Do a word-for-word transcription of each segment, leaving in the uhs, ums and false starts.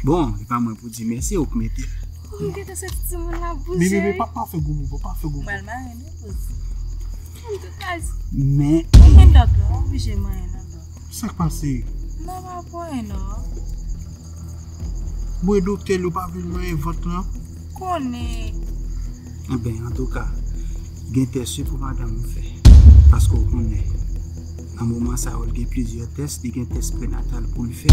Bon, e pa mwen pou di mèsi, ou k mete l. Ou gentan santi timoun nan bouje. Bebe, pa, pa fè gwo mouvman, pa fè gwo mouvman. M pral mare nou, poze. Mwen tout baz. Men. Ou gen dòt la, ou oblije mare nan dòt. Sa k pase? Non, pa pou anyen, non. Bon, e doktè yo pa vle l manyen vant lan? Konnen. Enben, antouka, gen tès wi pou madanm ou fè. Paske w konnen, nan moman sa yo, l gen plizyè tès, li gen tès prenatal pou l fè.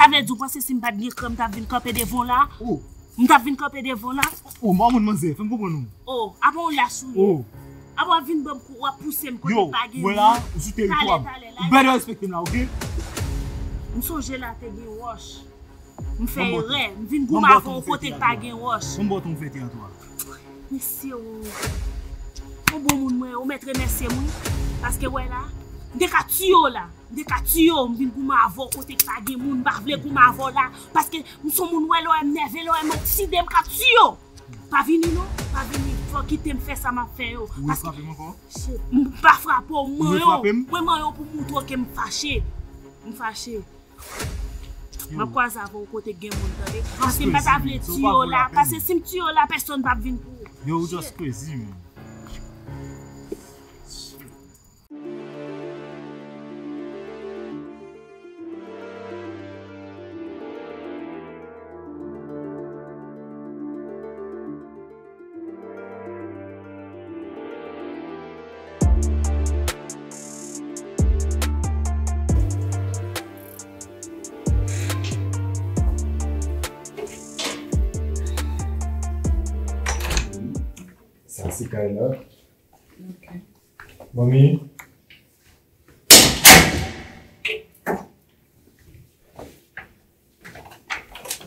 Sa vle di w panse si m pa t gen kran, m t ap vin kanpe devan w la? Oh. M t ap vin kanpe devan w la? Oh, m pa konn manzè, fè m konprann ou. Oh, apa w lach ou ye? Oh. Apa w ap vin ban m kou, w ap pouse m kote pa gen moun? Yo, wè la, ou sou teritwa m. Talè, talè, la. Ou better respekte m la, oke? M sonje la te gen wòch. M fè erè, m vin goumen avè w kote k pa gen wòch. Ban m ba w ton fète an tou a. Mesye o. Yon bon moun mwen, ou mèt remèsye m wi. Paske wè la, m te ka tiye w la. M te ka tiye w, m vin goumen avè w kote k pa gen moun, m pa vle goumen avè w la. Paske m se yon moun wè lè w wè m nève, lè w wè m okside, m ka tiye w. Pa vini non, pa vini. Fò w kite m fè sa m ap fè yo. Ou vle frape m ankò? Paske m pa frape w, m manyen w. Ou vle frape m? Mwen manyen w pou m moutre w ke m fache. M fache. M ap kwaze avè w kote k gen moun, tande. Paske m pa ta vle tiye w la. Paske si m tiye w la, pèsonn p ap vin pou ou. Yo, you just crazy, man. Sa se kay la. Ok. Manmi.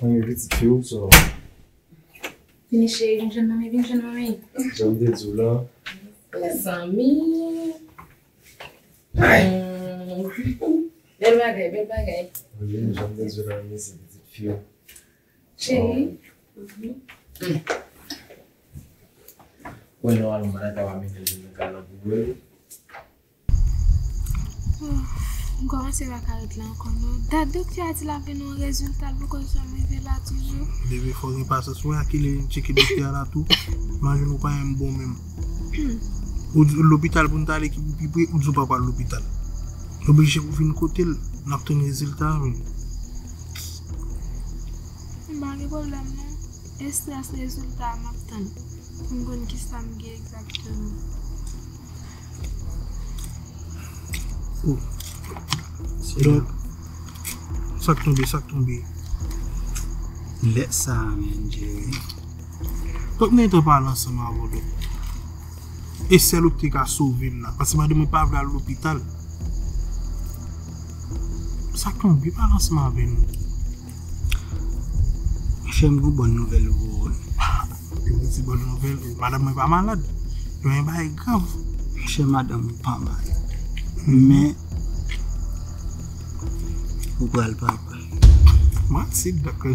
Manmi, pitit fi w, so. Vini cheri, vin jwenn manmi, vin jwenn manmi. Jan m te di w la. Mezanmi. Ay. Hmm. Bèl bagay, bèl bagay. Wi, jan m te di w la, manmi, se pitit fi w. Cheri. Wè, nòmalman, m pa ta ka pa mennen l vin nan kay la pou wè l. M kòmanse pa ka ret la ankò non. Dat doktè a di l ap vin yon rezilta, l poko janm rive la toujou. Bebe, fò w gen pasyans. Wè a kilè m tcheke doktè a la tou. Imajine w pa menm bon menm. Ou di lopital pou n t ale ki pou pi pre, ou di w pa pral lopital. Oblije pou vin kote l, n ap tann rezilta a menm. M pa gen pwoblèm non. Estrès rezilta a m ap tann pou m konn kisa m gen egzakteman. Oh. Donk, sa k tonbe, sa k tonbe. Lè sa a, men, Jerry. Donk, m te pale ansanm avè w, donk. E sèl ou ki te ka sove m nan. Paske madanm mwen pa vle al lopital. Sa k tonbe, pale ansanm avè nou. Monchè, m gon bòn nouvèl pou ou wi. Yo di bòn nouvèl, madanm mwen pa malad. Yo yon bagay grav. Monchè, madanm ou pa malad. Men, ou pral papa. Mwen, se dakò.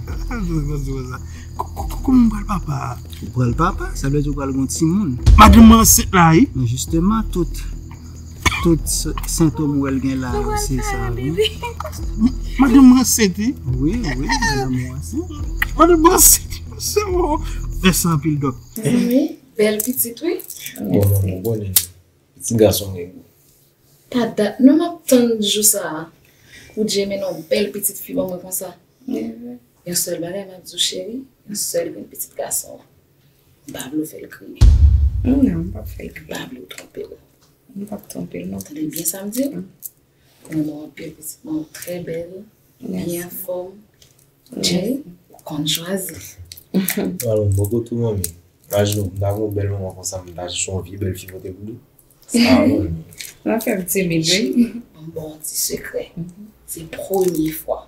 Kòman m pral papa a? Ou pral papa, sa vle di ou pral gen yon timoun. Madanm mwen ansent la, wi. Men jisteman, tout, tout s-, sentòm ou wè l gen la yo, se sa, wi. Madanm mwen ansent, wi. Wi, wi, madanm mwen ansent. Madanm mwen ansent, se bon. Mèsi anpil, dòk. Wi, bèl pitit, wi. Bon, bon, bon, bon. Pitit gason gen gou. Pa dat non m ap tann jou sa a pou Dye mennen yon bèl pitit fi ban mwen konsa. Yon sèl bagay m ap di w, cheri, yon sèl grenn pitit gason an. M pa vle w fè l kriye. Non, m p ap fè l kriye. M pa vle w twonpe l. M p ap twonpe l non. Tande byen sa m di w. Mwen renmen w anpil, pitit mwen, ou trè bèl, byen anfòm. Jay, ou konn chwazi. Alò, m bò kote w, manmi. Imajine w, m ta gen yon bèl manman konsa, m ta jis yon vye bèl fi pote pou li. Sa, manmi. Sa fè m timid, wi. Cheri, m ba w yon ti sekrè. Se premye fwa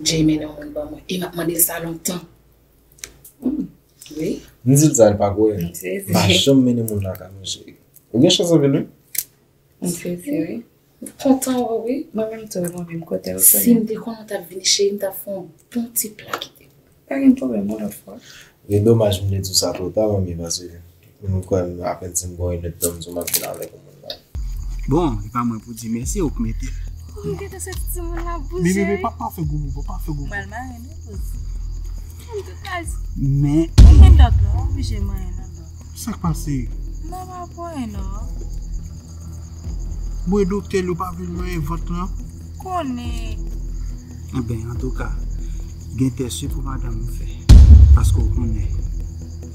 Jay mennen yon moun ban mwen. E m ap mande l sa lontan. Wi. M di l sa, l pa kwè. M pa janm mennen moun lakay mwen, cheri. Ou gen chans anpil, wi. M sezi, wi. M kontan wè w, wi. Mwen menm tou, mwen menm kote w tounen. Si m te konnen w t ap vini, cheri, m t ap fè yon bon ti pla kite pou ou. Pa gen pwoblèm, yon lòt fwa. E domaj m te di w sa twò ta, manmi, paske m kwè m apèn si m gon yon lòt tan m di w m ap vin avèk yon moun la. Bon, e pa mwen pou di mèsi, ou k mete l. Ou gentan santi timoun la bouje, wi. Bebe, pa, pa fè gwo mouvman, pa fè gwo mouvman. Mwen mare nou, poze. Antouka, men ou gen dòk la, ou oblije manyen nan dòk. Sa k pase? Non, pa pwen non. Bon, e doktè l yo pa vle l manyen vant lan? Konnen. Enben, antouka, gen tès wi pou madanm ou fè. Paske w konnen,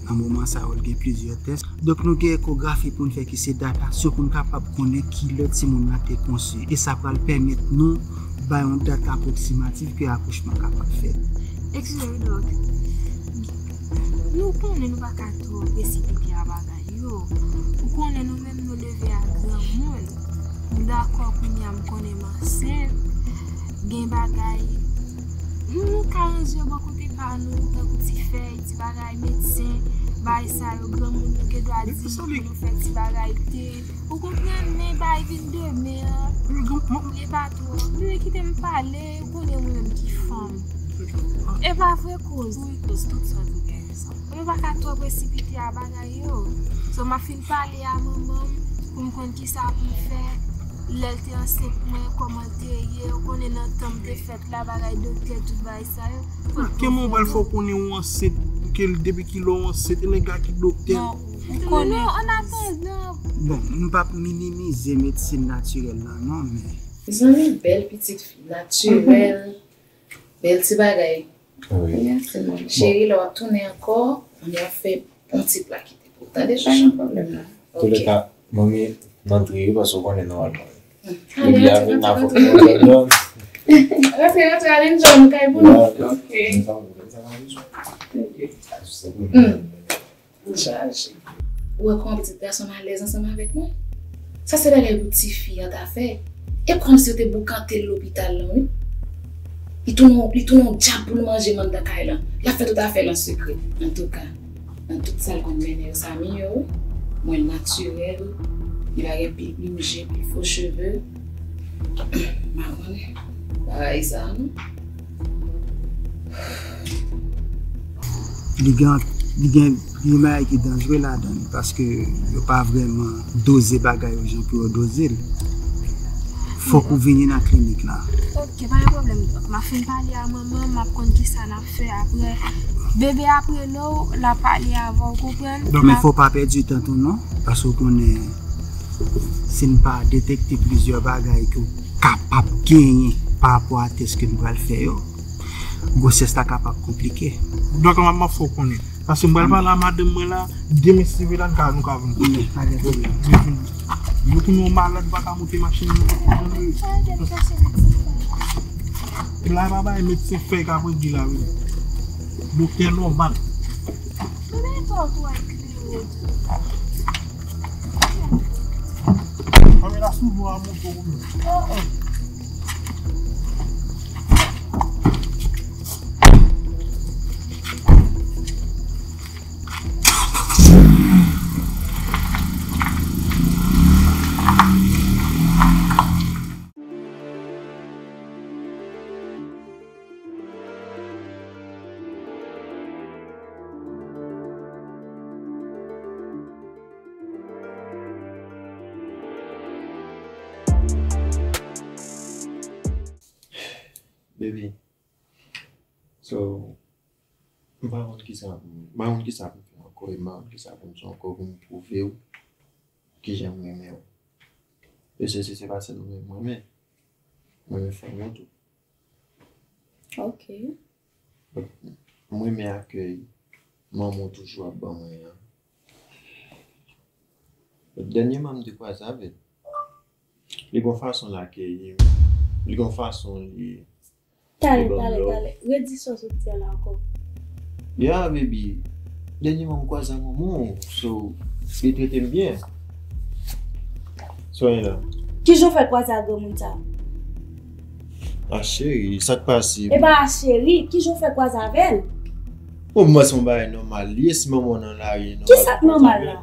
nan moman sa yo, l gen plizyè tès. Donk, nou gen ekografi pou n fè ki se datasyon pou n kapab konnen kilè timoun nan te konsye. E sa pral pèmèt nou bay yon dat apwoksimatif ke akouchman kapab fèt. Eskize m, dòk. Nou konnen nou pa ka twò presipite a bagay yo. Ou konnen nou menm nou leve a granmoun. M dakò kounye a m konnen m ansent. Gen bagay. Nou, nou ka ranje bò kote pa nou, tankou ti fèy, ti bagay medsen, bagay sa yo, granmoun nou gen dwa di nou pou nou fè ti bagay te. Ou konprann, men bay vin demen an. E pa twò. Bebe, kite m pale, ou konnen mwen menm ki fanm. E pa vre koz. Wi, koz, tout sa w di w gen rezon. Nou pa ka twò presipite a bagay yo. So, m ap fin pale a manman m pou m konn kisa pou m fè. Lè l te ansent mwen, kòman l te ye, ou konnen nan tan m te fèt la, bagay doktè, tout bagay sa yo. Kèman ou pral fè w konnen ou ansent, ke l depi kilè ou ansent, e nèg la ki doktè? Non, ou konnen. Non, an atandan. Bon, m p ap minimize medsin natirèl la, non, men. Zanmi, bèl pitit fi, natirèl, bèl ti bagay. Wi. Mèsi, manmi. Cheri, lè w ap tounen ankò, ann al fè yon ti pla kite pou ou. Tande, chouchou? Pa gen pwoblèm, non. Toulèka, manmi, m antre wi, paske w konnen nòmalman. Epi avè n a fòk nou antre. Rantre, rantre, ale n jwenn kay pou nou. Ok. Tande. Ou wè kòman pitit gason m alèz ansanm avèk mwen? Sa se bagay pou tifi an ta fè. E kòmsi yo te boukante l lopital lan, wi. Li tounen, li tounen yon dyab pou l manje m anndan kay lan. L ap fè tout afè l an sekrè. Antouka, nan tout sa l konn mennen yo, sa mi yo, wi. Mwen natirèl, li pa gen pil plim je, pil fo cheve. M pa konnen bagay sa, non. Li gen, li gen, gen bagay ki danjre ladan l, paske yo pa vrèman doze bagay yo jan pou yo doze l. Fòk ou vini nan klinik la. Ok, pa gen pwoblèm, dòk. M ap fin pale a manman m, m ap konn kisa n ap fè apre. Bebe ap rele w, l ap pale avè w, konprann? Men fò w pa pèdi tan tou non, paske w konnen, si n pa detekte plizyè bagay ke w kapab genyen pa rapò a tès ke n pral fè yo, gwosès la kapab konplike. Dòk, m ap fè w konnen. Paske m pral pale a madanm mwen la, demen si Dieu veut la, n ka, nou ka vin kote. Wi, pa gen pwoblèm. Yo konnen yon malad pa ka monte machin nan. Pla pa bay medsen fèy k ap regle la, wi. Doktè nòmal. Mwen menm fò w tou al kriye. Mwen la souvan a monte ou menm. Oh, oh. Baby, so, m pa konn kisa pou m, m pa konn kisa pou m fè ankò, e m pa konn kisa pou m di ankò pou m pwouve w kijan m renmen w. E se, se, se pa sèlman mwen, mwen renmen fanmi w tou. Ok. M renmen akèy manman w toujou ap ban mwen an. Dènyèman, m te kwaze avè l. Li gon fason l akèyi m. Li gon fason li, Talè, li ban m talè, love. Talè. Redi sa w sot di a la ankò. Yeah, baby. Dènyèman, m kwaze ak manman w. So, li trete m byen. Soyez là. Kijan w fè kwaze ak granmoun sa? Ah, cheri, sa k pase? E pa cheri, kijan w fè kwaze avè l? Bon, pou mwen, se yon bagay nòmal. Li e si manman w nan lari, e nòmal. Kisa k nòmal la?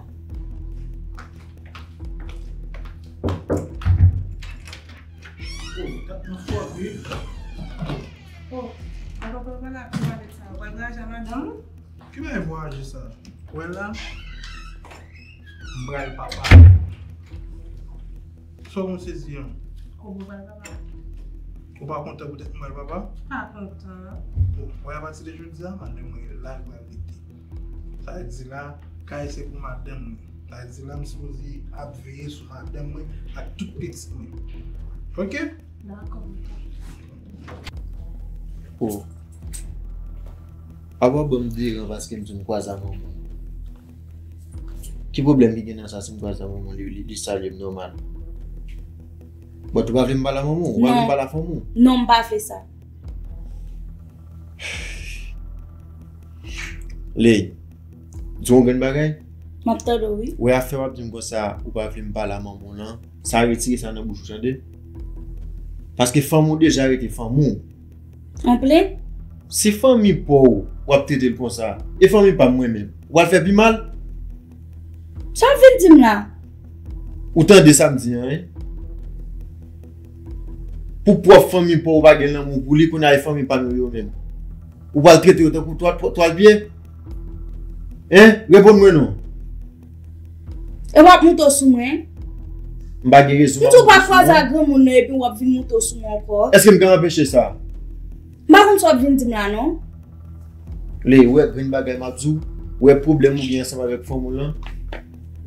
Oh, dat nan fò, wi. Oh, papa, papa la, pou malèt sa. Ou pral raje a madanm ou? Ki bagay pou raje sa? Ou wè la? M pral papa. Sa w sezi an? Kòman w pral papa? Ou pa kontan poutèt m pral papa? Pa kontan. Bon, wè, apati de jodi a, madanm mwen la, l pral rete. Sa vle di la, kay se pou madanm mwen. Sa vle di la, m sipoze ap veye sou madanm mwen ak tout pitit mwen. Ok? Dakò, tonton. Oh. Apa w ban m deran paske m di m kwaze ak manman w? Ki pwoblèm ki gen nan sa si m kwaze ak manman w, li, li, li salye m nòmal? But ou pa vle m pale ak manman w? Ou pa vle m pale ak fanmi w? Non, m pa vle sa. Ley, di w yon grenn bagay. M ap tande w, wi. Wè afè w ap di m konsa, ou pa vle m pale a manman w lan, sa retire sa nan bouch ou, tande? Paske fanmi w deja rete fanmi w. Anplis? Si fanmi pa w, w ap trete l konsa, e fanmi pa m mwen menm, w al fè pi mal? Sa w vin di m la? Ou tande sa m di an, wi? Pou pwòp fanmi pa w, ou pa gen lanmou pou li, kounye a e fanmi pa m yo, yo menm, ou pral trete yo tankou twal, twal pye? Hein? Reponn mwen non. E w ap moute w sou mwen? M pa gen rezon. Pitit ou pa kwaze ak granmoun nan epi w ap vin moute w sou mwen ankò. Èske m ka anpeche sa? M pa konn sa w ap vin di m la non. Ley, ou wè grenn bagay m ap di w, ou wè pwoblèm ou gen ansanm avèk fanmi w lan,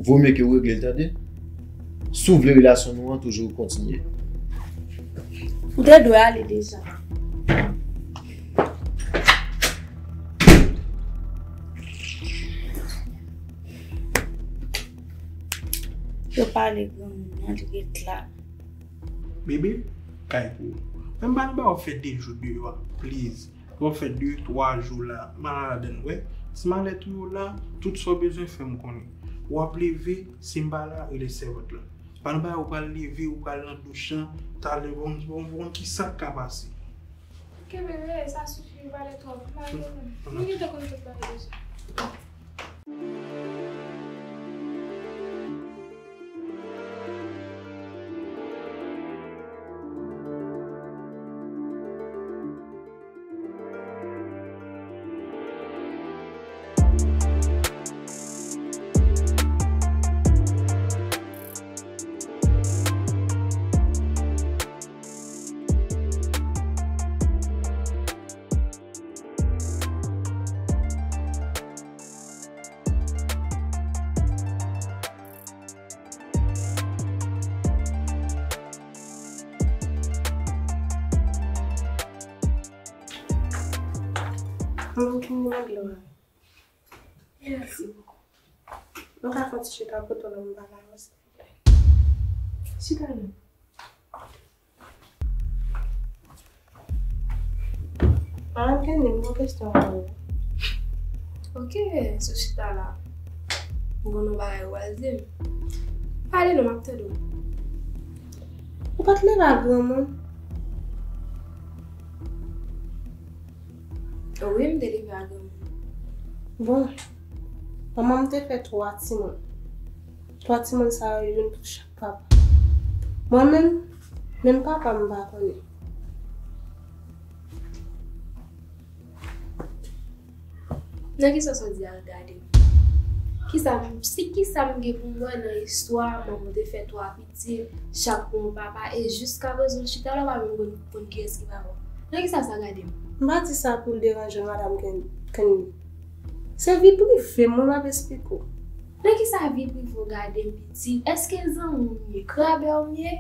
vomye ke w regle l, tande? Si w vle relasyon nou an toujou kontinye. Ou te dwe ale deja. Yo pale granmoun nan, li ret la. Bebe, kay pou ou. Men m pa t ba w fè de jou deyò a, please. W ap fè de, twa jou la, m al ladann, wè. Ti malèt ou yo la, tout sa w bezwen fè m konnen. W ap leve, si m pa la, rele sèvant lan. Pa nan bagay ou pral leve, ou pral nan douch lan, talè, bon, bon, bon, kisa k ka pase? Ok, bebe, sa sifi, ou pale twòp. M ale menm. M gentan konn tout bagay deja. Mwen vin mande w. Mèsi bokou. Nou ka fè yon ti chita kote w la, m pale avè w, silvouplè. Chita non. Ankenny, m gon kesyon pou ou. Ok, sou chita la. M gon yon bagay ou pral di m. Pale non, m ap tande w. Ou pa t leve a granmoun? Wi, m te leve a granmoun. Bon, manman m te fè twa timoun. Twa timoun sa yo, youn pou chak papa. Mwen menm, menm papa m pa konnen. Nan ki sans ou di a regade m? Kisa m, si kisa m gen pou m wè nan istwa manman w te fè twa pitit, chak pou yon papa, e jiskaprezan w chita la, w pa menm konn, konn kiyès ki papa w. Nan kisa sa gade m? M pa di sa pou l deranje madanm Ken-, Kenny. Se vi prive m, wi, m ap esplike w. Nan kisa vi prive w gade m, pitit? Èske zanmi w m ye? Krabè w m ye?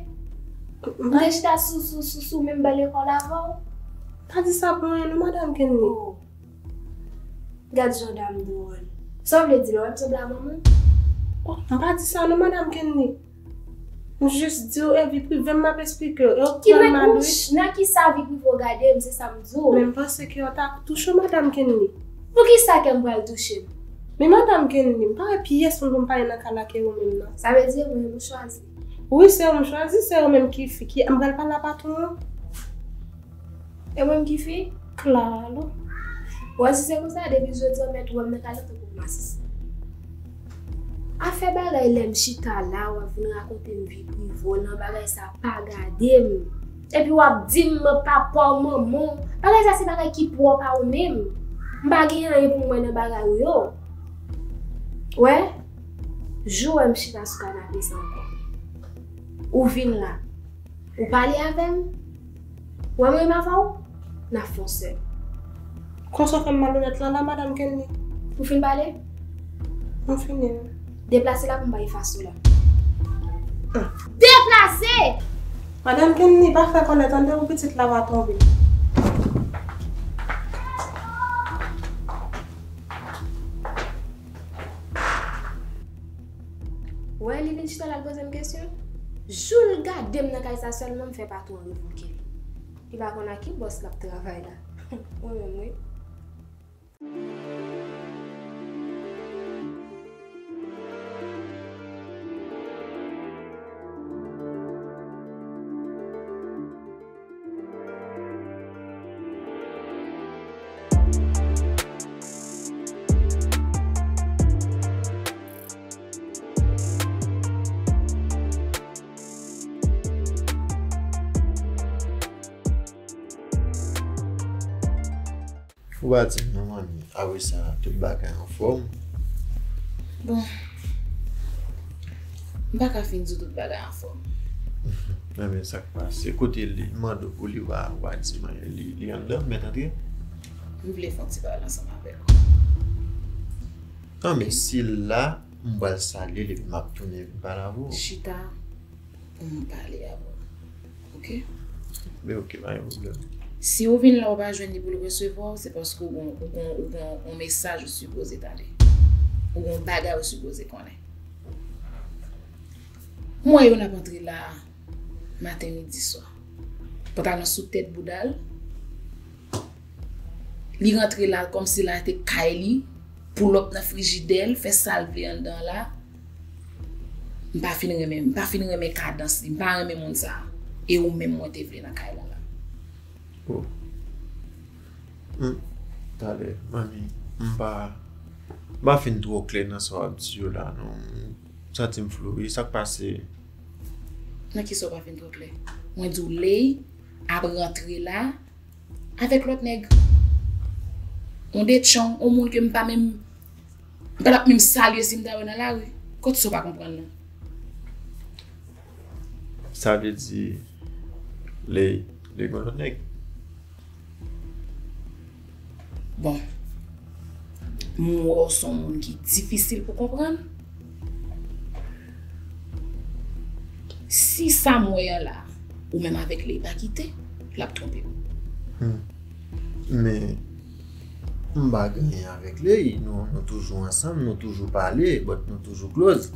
M te chita sou, sou, sou, sou menm ban lekòl avè w? M pa di sa pou anyen non, madanm Kenny. Oh. Gad jan dam dwòl. Sa w vle di la, w wè m sanble a manman? Oh, m pa di sa non, madanm Kenny. M jis di w, e vi prive m m ap esplike w. E w pran l mal, wi. Nan kisa vi prive w gade m, se sa m di w. Men m panse kè w ta touche w, madanm Kenny. Poukisa kè m pral touche m? Men madanm Kenny, m pa wè pyès moun pou m pale nan kay la ke ou menm nan. Sa vle di e mwen m chwazi? Wi, se ou m chwazi, se ou menm ki fi, ki, m pral pale a patwon an. E mwen m ki fi? Klalo. Bon, si se konsa, depi jodi a, mèt wè m nan kay la tankou m asiste. Afè bagay lè m chita la, w ap vin rakonte m vi prive w nan bagay sa, pa gade m. Epi w ap di m papa w, manman w. Bagay sa se bagay ki pwòp a ou menm. M pa gen anyen pou m wè nan bagay ou yo. Wè, jou w wè m chita sou kanape sa ankò. Ou vin la. Ou pale avè m? Ou wè m renmen avè w? N ap fè yon sèl. Konsa w fè m malonèt lan la, madanm Kenny. Ou fin pale? M fini, wi. Deplase la pou m pa efase w la. Deplase! Madanm Kenny, pa fè kòlè tande, ou pitit la va tonbe. Wè, li vin chita la, l poze m kesyon. Jou l gade m nan kay sa sèlman, m fè patwon an revouke l. Li pa konn ak ki bòs l ap travay la. Ou menm, wi. Ou pa di m non, manmi. Apre sa, tout bagay anfòm? Bon, m pa ka fin di w tout bagay anfòm. Ebyen, sa k pase? Kote li? M mande w pou li, ou pa, ou pa di m anyen. Li, li anndan, m mèt antre? M vle fè yon ti pale ansanm avèk ou. Anben, si l la, m pral salye l epi m ap tounen vin pale avè w. Chita. Pou m pale avè w. Oke? Men oke, pa gen pwoblèm. Si w vin la, w pa jwenn li pou l resevwa w, se paske w gon, w gon, w gon yon mesaj ou sipoze tande. Ou gon bagay ou sipoze konnen. M wè yo n ap antre la maten, midi, swa. Pantalon sou tèt bouda l. Li rantre la kòmsi la te kay li, pull up nan frijidè l, fè sa l vle anndan la. M pa fin renmen, m pa fin renmen kadans li, m pa renmen moun sa a. E ou menm mwen te vle nan kay la la. Oh. Hmm. Talè, manmi, m pa, m pa fin twò klè nan sa w ap di yo la, non. M santi m flou, wi. Sa k pase? Nan kisa w pa fin twò klè? Mwen di w Ley ap rantre la, avèk lòt nèg. On detchon, on moun ke m pa menm, m pa t ap menm salye si m ta wè nan lari. Kot sa w pa konprann nan? Sa vle di, Ley, Ley gon lòt nèg? Bon. M wè w se yon moun ki difisil pou konprann. Si sa m wè an la, ou menm avèk li pa kite, l ap twonpe w. Hmm. Men, m pa gen anyen avèk li. Nou, nou toujou ansanm, nou toujou pale, but nou toujou close.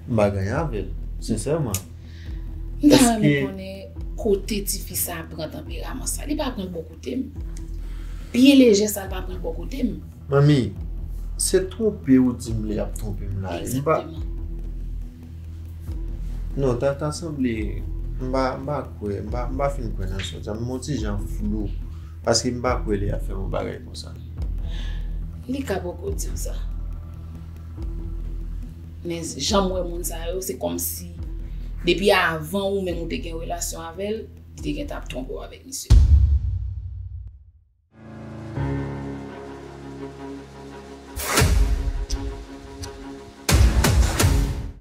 M pa gen anyen avè l, sensèman. M ta renmen konnen kote tifi sa a pran tanperaman sa. Li pa pran l bò kote m. Pye lejè sa, li pa pran l bò kote m. Manmi, se twonpe ou di m li ap twonpe m la. M pa... Egzakteman. Non, ta, ta sanble, m pa, m pa kwè, m pa, m pa fin kwè nan sa w di a. M yon ti jan flou, paske m pa kwè li ap fè yon bagay konsa. Li ka poko di w sa. Men jan m wè moun sa yo, se kòmsi depi avan ou menm ou te gen relasyon avè l, li te gentan ap twonpe w avèk misye.